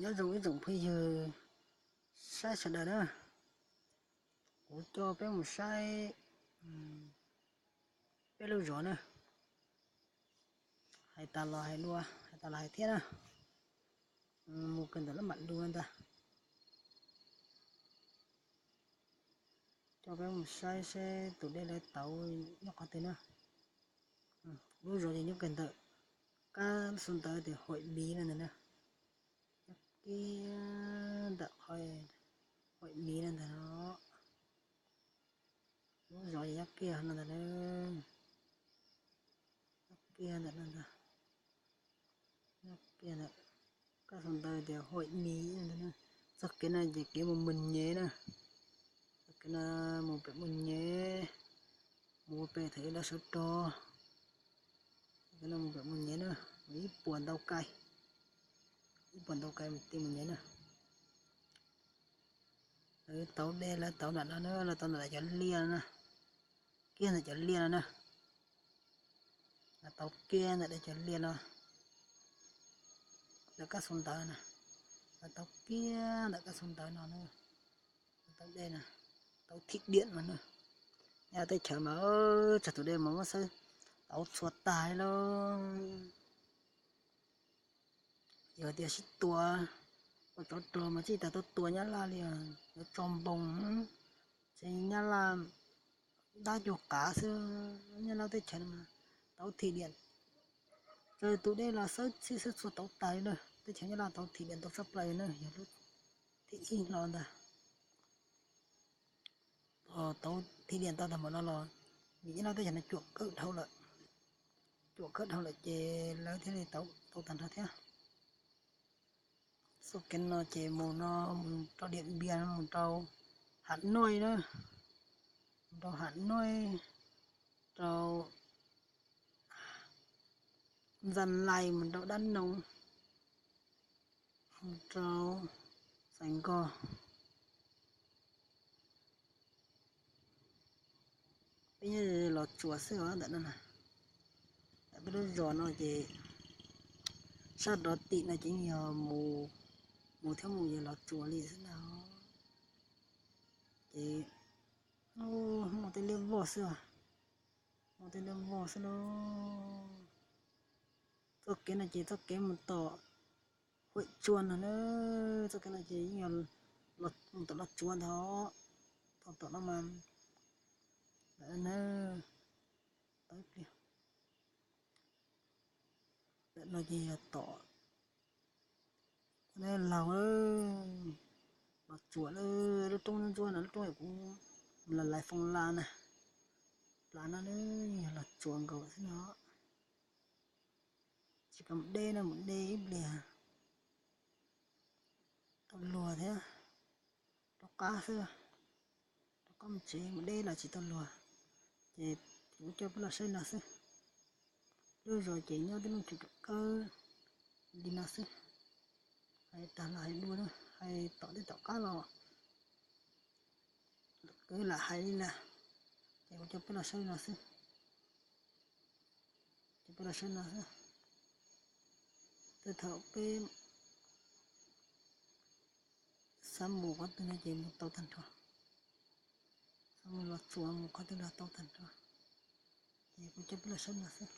Nyob zoo ib tsoom phooj ywg saib sawv daws na, kuv coj peb mus saib peb lub zos na. Hais tas los hais dua, hais tas los hais thiab na, mus kawg ntawm lub mam dua ntag. Coj peb mus saib seb tus dej lawv tauv nyob qhov twg na. Lub zos ces nyob kawg ntawm kab xu ntawv tias Huaim Miv no ntag na. Nyob kiag ntawm qhov Huaim Miv no ntag no. Lub zos ces nyob kiag no ntag na. Nyob kiag ntawm no ntag. Nyob kiag ntawm kab xu ntawv tias Huaim Miv no ntag na. Txoj kev no ces kev mus Mws Nyem na. Txoj kev no mus pem Mws Nyem, mus pem thaum ub lawv sawv rog. Txoj kev no mus pem Mws Nyem na, mus ib puas ntau kais, ib puas ntau kais mus ti Mws Nyem na. Lawv tauv dej, lawv tauv nram no na, lawv tauv nram cov liaj no na, kiag ntawm cov liaj no na. Lawv tauv kiag ntawm cov liaj no, ntawm kab xu ntawv na, lawv tauv kiag ntawm kab xu ntawv no na. Lawv tauv dej na, tauv thim diam mas na. Nyob teb chaws mas tsag tus dej mas muab xawb tauv txhua tag li lauj. Yog tias sib tua, ua tsov rog mas tsis tas tuaj tua Nyab Laj li, yuav tso npoos, ces Nyab Laj dab cuag qav xwb. Nyab Laj teb chaws no mas tauv thim diam, raws tus dej los xawb txhij xawb txhua tauv tag li na. Teb chaws Nyab Laj tauv thim diam ntau tshaj plaws na, yog lub thib ib hlo ntag. Tauv thim diam tau tag npaum no los vim Nyab Laj teb chaws no cuam kawg dhau lawm, cuam kawg dhau lawm ces lawv thiaj li tauv tau tag nrho thiab. Txoj kev no ces mus no mus rau Diam Npias, mus rau Ham Nuj na, mus rau Ham Nuj, rau Ntxas Lais, mus rau Dab Noog, mus rau Xais Nkos. Peb nyob Los Tsuas xwb os ntawm no na. Ntawm peb lub zos no ces sab rov tim no ces yog mus, mus thiab mus yog Los Tsuas li xwb na. Ces muaj tej liaj voj xwb, muaj tej liaj voj xwb lauj. Txoj kev no ces txoj kev mus tom Huaim Tsua no na, txoj kev no ces yeej yog mus tom Los Tsuas ntag. Tom tom no mas, ntawm no, tawm ib pliag, ntawm no ces yog tom laug Los Tsuas, lub roob ntsuab no, lub roob kuv lais lais foo la na, plav no yog Los Tsuas nkaus xwb no. Tsis kam mus deb no, mus deb ib pliag tau luag thiab. Rov qab xwb, rov qab mus tsev, mus deb los tsis tau luag. Ces kuv coj peb los saib no xwb. Lub zos ces nyob tib lub tsuas kawg li no xwb. Hais tag los hais dua na, hais tom tej tom qab los kwv lam hais li lawm. Ces kuv coj peb los saib no xwb. Ces peb los saib no xwb. Tej thaum peb xav mus qhov twg no ces mus tau tag nrho. Xav mus Los Tsuas mus qhov twg los tau tag nrho. Ces kuv coj peb los saib no xwb.